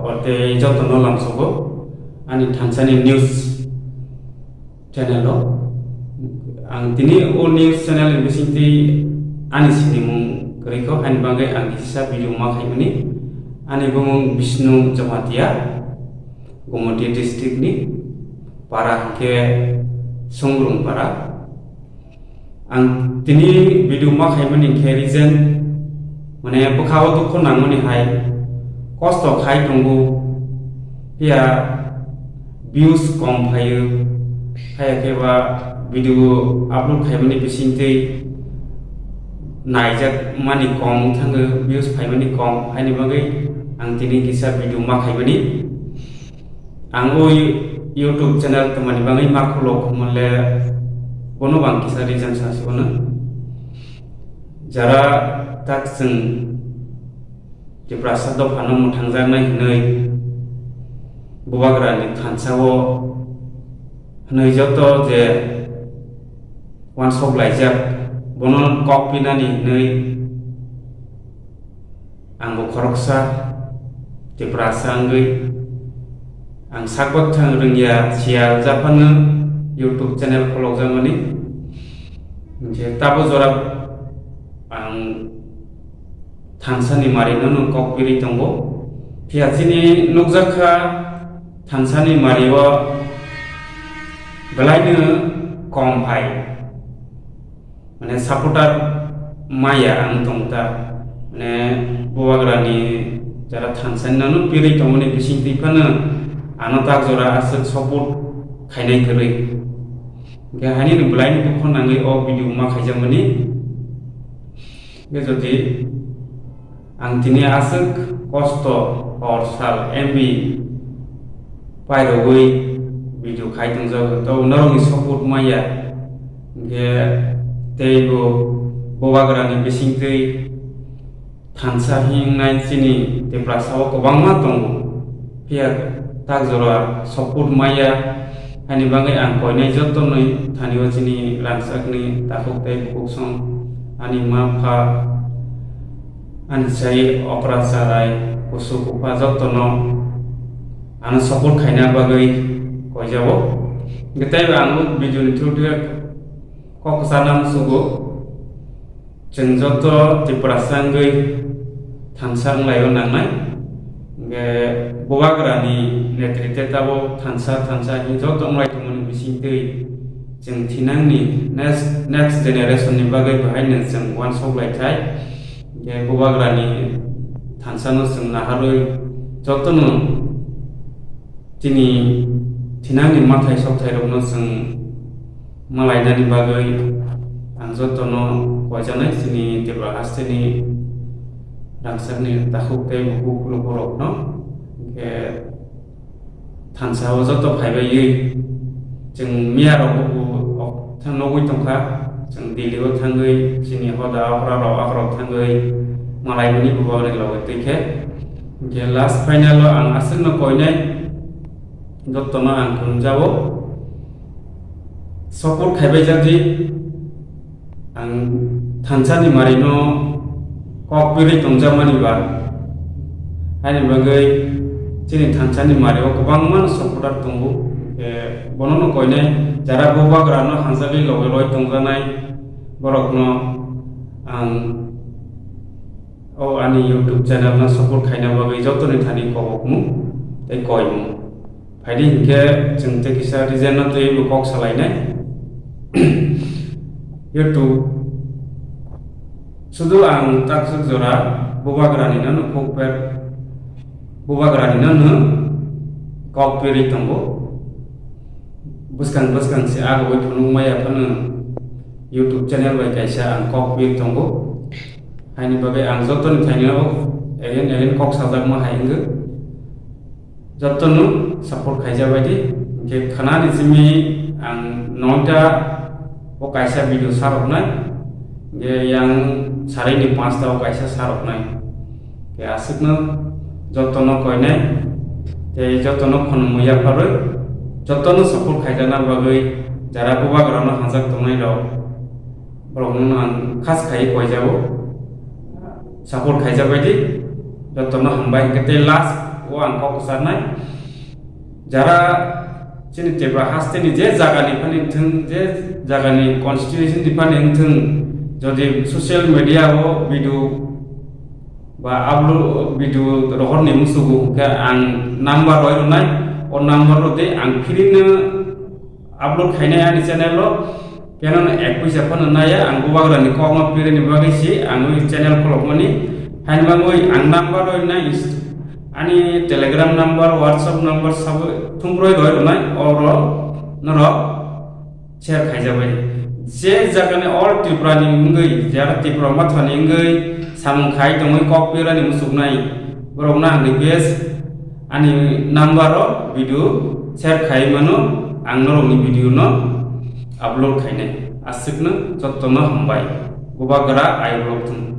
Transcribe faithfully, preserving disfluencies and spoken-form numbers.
Oro tei jotono lamsogo ani thansani news channel o. Ang tini o news channel ni bisingtwi ani sinimung kwrwi kho, ani bagwi ang kisa video ma khaimani. Ani bumung Bishnu Jamatia, Gumoti district ni, para hwnkhe Sungrung para. Ang tini video ma khaimani khe reason, mane bwkha o dukhu nangmani hai kosto khai tongo, phiya views kom phaio, haiya khe ba video upload khaimani bisingtwi naijak mani kom wng thango, views phaimani kom, haini bagwi ang tini kisa video ma khaimani. Ang o You-, YouTube channel twmani bagwi ma khulo khumole bono bang kisa reason sa sibano. Jara tak chwng Tiprasa dophano mwthangjaknai hwnwi Bubagrani thansa-o hwnwi joto je uansuk laijak, bono kok pinani hwnwi ang bo khoroksa Tiprasa wngwi ang sak bathang rwngya, siya japhano YouTube channel kholokjakmani. Hinkhe tabo jora ang thansani marino nwng kok pirwi tongo. Phiya chini nukjak kha thansani mario belaino kom phai. Mane supporter maya ang tong ta. Mane Bubagrani jara thansani nano pirwi tongmani bisingtwi phano ano tak jora aswk support khainai kwrwi. Hinkhe haini belaino dukho nangwi o video ma khaijakmani. Hinkhe jodi ang tini aswk kosto hor sal M B pairogwi video khai tongjago, to norokni support maya. Hinkhe teibo Bubagrani bisingtwi thansa hingnai chini Tiprasa-o kwbangma tongo. Phiya tak jora support maya, haini bagwi ang koinai jotonwi thani-o chini rangchakni takhuk tei bukhuk song, ani ma pha, ani sai okra charai, kusu kupha jotono ano support khaina bagwi koijao. Hinkhe teibo ang o video ni through khe kok kwcharna musugo. Chwng joto Tiprasa wngwi thansa wnglaio nangnai. Hinkhe Bubagrani netrite tabo thansa thansa hinwi joto wnglaio tongmani bisingtwi chwng thinangni next, next generation ni bagwi bahaino chwng uansuk laithai. Hinkhe Bubagrani thansano chwng naharwi jotono chini thinangni mathai sokthai rokno chwng malainani bagwi ang jotono koijaknai chini Tripura hasteni rangchakni takhuk tei bukhuk lukurokno. Hinkhe thansa-o joto phaibaiwi chwng miyarokbo bo nugwi tongkha, chwng Delhi-o thangwi chini hoda okra rok akhorok thangwi malaimani bubagrani loge twi khe. Hinkhe last final-o ang aswkno koinai jotono ang khulumjago. Support khaibai jakdi, ang thansani marino kok pirwi tongjakmani ba. Haini bagwi chini thansani mario kwbangma supporter tongo. Hinkhe bonono koinai jara Bubagrano hamjagwi loge loi tongjaknai borokno ang o ani YouTube channel no support khaina bagwi jotoni thani kobokmung tei koimung. Phaidi hinkhe chwng tei kisa reason no twiwi bo kok salainai. YouTube sudu ang taksuk jora Bubagrani no nukhuk per, Bubagrani no nw kok pirwi tongo. Bwskang bwskang se agoi phunuk maya phano YouTube channel bai kaisa ang kok pirwi tongo. Haini bagwi ang jotoni thaino alien alien kok sajakma hai wngwi jotono support khaijabaidi. Hinkhe khwnani simi ang noita o kaisa video saroknai, hinkhe yang sarini panchta o kaisa saroknai. Hinkhe aswkno jotono koinai tei jotono khunumwi yapharwi jotono support khaijana bagwi jara Bubagrano hamjak tongnai rok. Borokno ang khas khaiwi koijago. Support khaijak baidi jotono hambai, hinkhe tei last O ang kok kwcharnai. Jara chini Tripura hasteni je jagani phani wngthwng, je jagani constitution ni phani wngthwng, jodi social media o video ba upload video rohorni musugo hwnkhe ang number roi rwnai, o number rode ang free no upload khainai ani channel o, keno no ek puisa phano naya, ang bubagrani kokma pirani bagwi si ang ui channel kholokmani. Haini bagwi ang number roi nai is-, ani Telegram number, WhatsApp number sabo thumbroi roi rwnai, oro norok share khaijabai. Je jagani all Tripura ni wngwi, jara Tripura mathani wngwi samung khai tongwi kok pirani musuknai, borokno ang request, ani number o video share khai mano, ang norokni video no upload khainai. Aswkno jotono hambai. Bubagra ayuk rok thung.